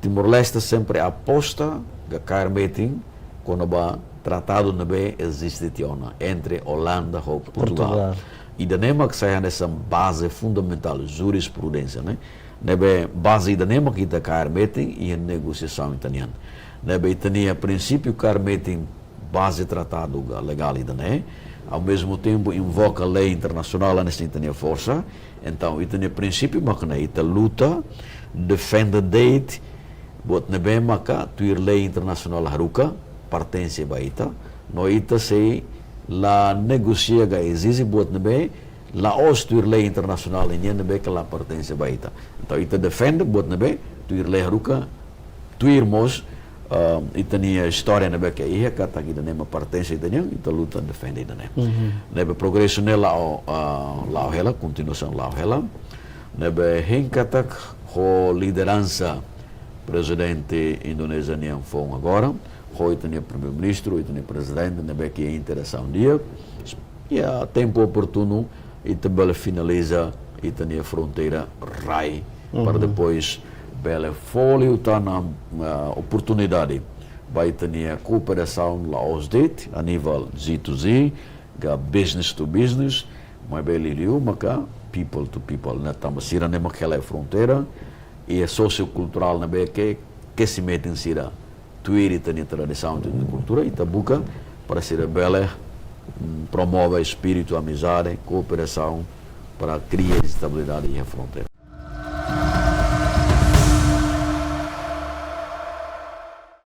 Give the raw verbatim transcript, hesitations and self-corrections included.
Timor-Leste sempre aposta, ka kaer metin, kona-ba tratadu ne'ebé eziste tiha ona entre Olanda ho Portugal. Portugal. Ida-ne'e mak sai hanesan baze fundamentál, jurisprudénsia, ne'e. Ne'ebé baze ida-ne'e mak ita kaer metin iha negosiasaun ita-nian. Ne'ebé ita-nia prinsípiu kaer metin baze tratadu ka legál ida-ne'e. Ao mesmo tempo invoka lei internasionál hanesan ita-nia forsa. Entaun, ita-nia prinsípiu mak ne'e, ita luta, defende de'it buat ne'ebé maka tuir lei internasionál haruka pertense ba ita. No ita sei la negosia ka ezije buat ne'ebé la'ós tuir lei internasionál nian, ne'ebé ke la pertense ba ita. Entaun, ita defende buat ne'ebé tuir lei haruka, tuir mós, ah, ita-nia istória ne'ebé ke iha, katak ida-ne'e mak pertense ita-nian, ita luta defende ida-ne'e. Mhm. Ne'ebé progresu ne'e la'o, ah, la'o hela, kontinuasaun la'o hela. Ne'ebé hein katak ho lideransa Prezidente Indonézia nian foun agora, ho ita-nia Primeiru-Ministru, ita-nia Prezidente, ne'ebé ke interesaun di'ak. Iha tempu oportunu, ita bele finaliza ita-nia fronteira rai, para, uhum, depois bele fó liután, ah, oportunidade ba ita-nia kooperasaun la'ós de'it, a nível G to G, ka business to business, maibé liuliu maka people to people, ne'e tanba sira-ne'e mak hela iha fronteira, i iha sosiokulturál ne'ebé ke, ke sei metin sira tuir ita-nia tradisaun, tuir ita-nia kultura, ita buka para sira bele, mm, promove espíritu amizade, kooperasaun, para kria estabilidade iha fronteira.